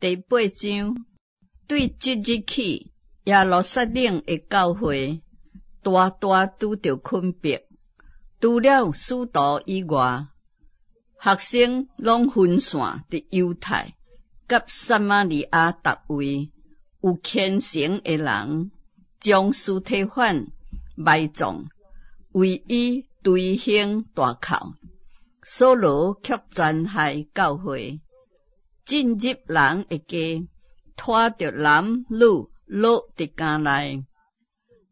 第八章，對這日起，耶路撒冷的教會大大拄著困迫。除了使徒以外，學生攏分散佇猶太佮撒瑪利亞逐位。有虔誠的人將司提反埋葬，為伊捶胸大哭。掃羅卻專害教會，進入人的家，拖著男女擄佇監內。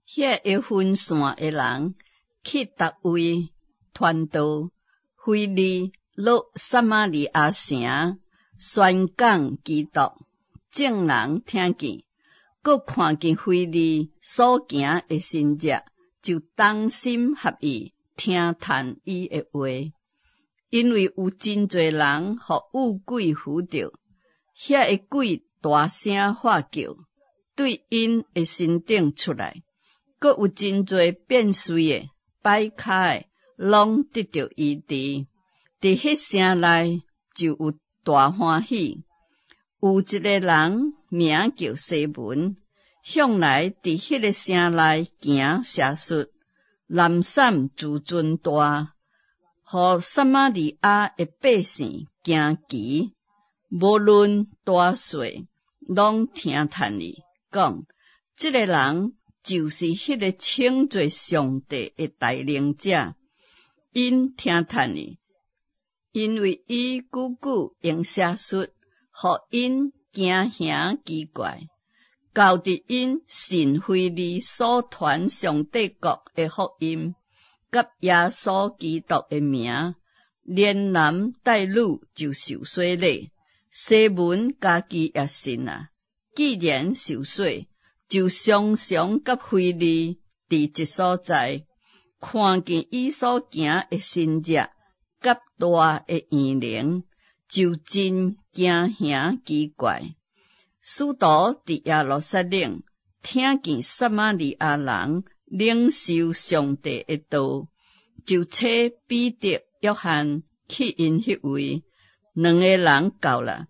遐个分散的人去逐位傳道，腓利落撒瑪利亞城宣講基督。眾人聽見，閣看見腓利所行的神蹟，就同心合意聽傳伊的話。因為有真濟人予惡鬼附著，遐个鬼大聲喊叫，對𪜶的身頂出來，閣有真濟變綏的、跛跤的，攏得著醫治。佇彼城內就有大歡喜。有一个人名叫西門，向來佇彼个城內行邪術，濫散自尊大，予撒瑪利亞的百姓驚奇，無論大細，攏聽傳伊講，這个人就是彼个稱做上帝的大能者。𪜶聽傳伊，因為伊久久用邪術，予𪜶驚嚇奇怪，到佇𪜶信腓利所傳上帝國的福音，佮耶穌基督的名，連男帶女就受洗禮。西門家己也信啊，既然受洗，就常常佮腓利佇一所在，看見伊所行的神蹟佮大的異能，就真驚嚇奇怪。使徒佇耶路撒冷聽見撒瑪利亞人領受上帝的道，就差彼得、約翰去𪜶彼位。兩个人到了，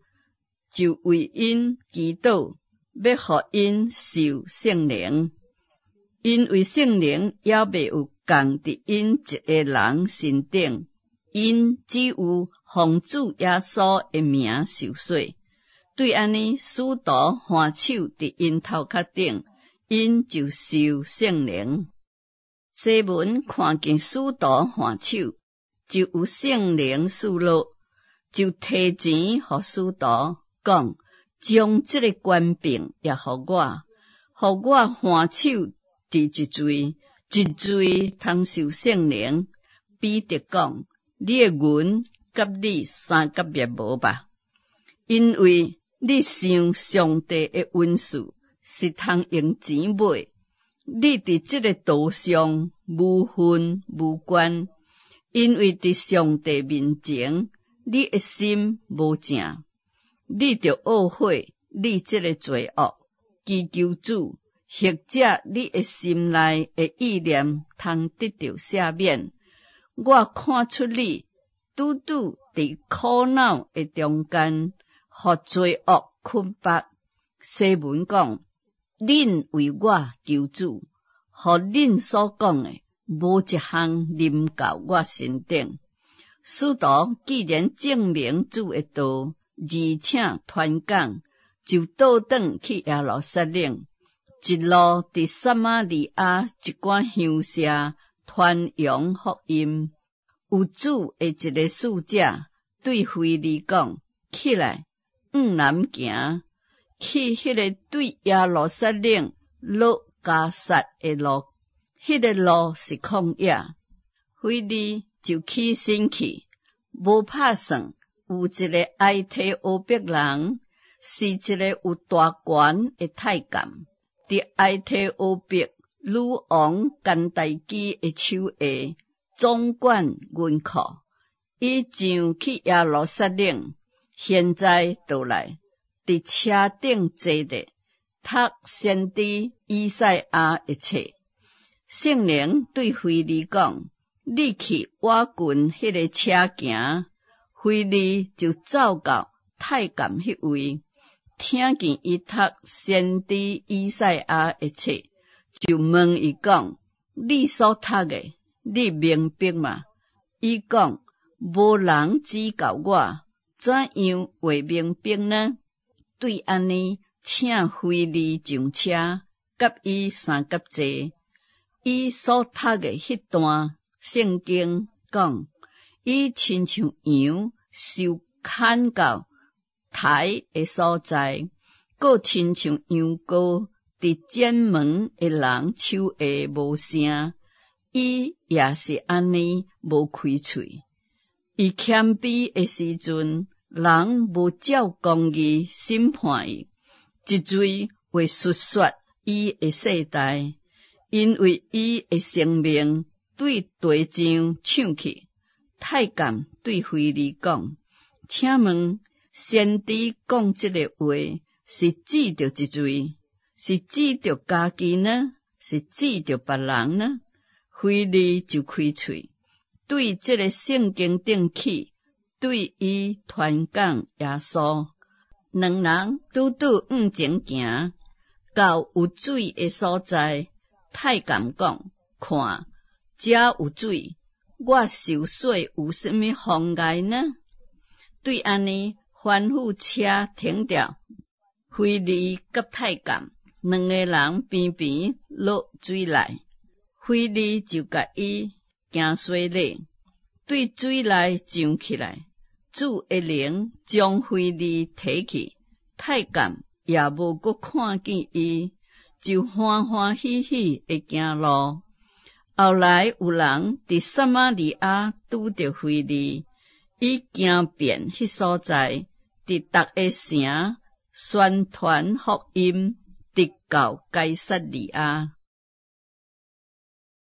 就為𪜶祈禱，欲予𪜶受聖靈，因為聖靈猶未有降佇𪜶一个人身頂，𪜶只有奉主耶穌的名受洗。對按呢，使徒按手佇𪜶頭殼頂，𪜶就受聖靈。西門看見使徒按手，就有聖靈賜落，就提錢予使徒，講：將這个權柄也予我，予我按手佇一濟一濟通受聖靈。彼得講：你的銀佮你相佮滅無吧，因為你想上帝的恩賜是通用錢買。你佇這个道上無份無關，因為佇上帝面前，你的心無正，你著懊悔你這个罪惡，祈求主，或者你的心內的意念通得著赦免。我看出你拄拄佇苦惱的中間，予罪惡捆縛。西門講：恁為我求主，予恁所講的無一項臨到我身頂。使徒既然證明主的道，而且傳講，就倒轉去耶路撒冷，一路佇撒瑪利亞一寡鄉社傳揚福音。有主的一个使者對腓利講：起來，向南行，去彼个對耶路撒冷落迦薩的路，彼个路是曠野。腓利就起身去，無拍算，有一个埃提阿伯人，是一个有大權的太監，佇埃提阿伯女王甘大基的手下，總管銀庫。伊上去耶路撒冷，現在倒來，佇車頂坐著，讀先知以賽亞的冊。聖靈對腓利講：你去倚近彼个車行。腓利就走到太監彼位，聽見伊讀先知以賽亞的冊，就問伊講：你所讀的，你明白嗎？伊講：無人指教我，怎樣會明白呢？對按呢，請腓利上車，佮伊相佮坐。伊所讀的彼段聖經講，伊親像羊受牽到刣的所在，閣親像羊羔佇剪毛的人手下無聲，伊也是按呢無開喙。伊謙卑的時陣，人無照公義審判伊，一罪會述說伊的世代，因為伊的生命對地上搶去。太監對腓利講：請問先知講這个話是指著一罪，是指著家己呢？是指著別人呢？腓利就開喙，對這个聖經頂起，對伊傳講耶穌。兩人拄拄向前行，到有水的所在，太監講：看，遮有水，我受洗有啥物妨礙呢？對按呢，吩咐車停著，腓利佮太監兩个人邊邊落水內，腓利就共伊行洗禮，對水內上起來，主的靈將腓利提去，太監也無閣看見伊，就歡歡喜喜的行路。後來有人佇撒瑪利亞拄著腓利，伊行遍彼所在，佇逐个城宣傳福音，直到該撒利亞。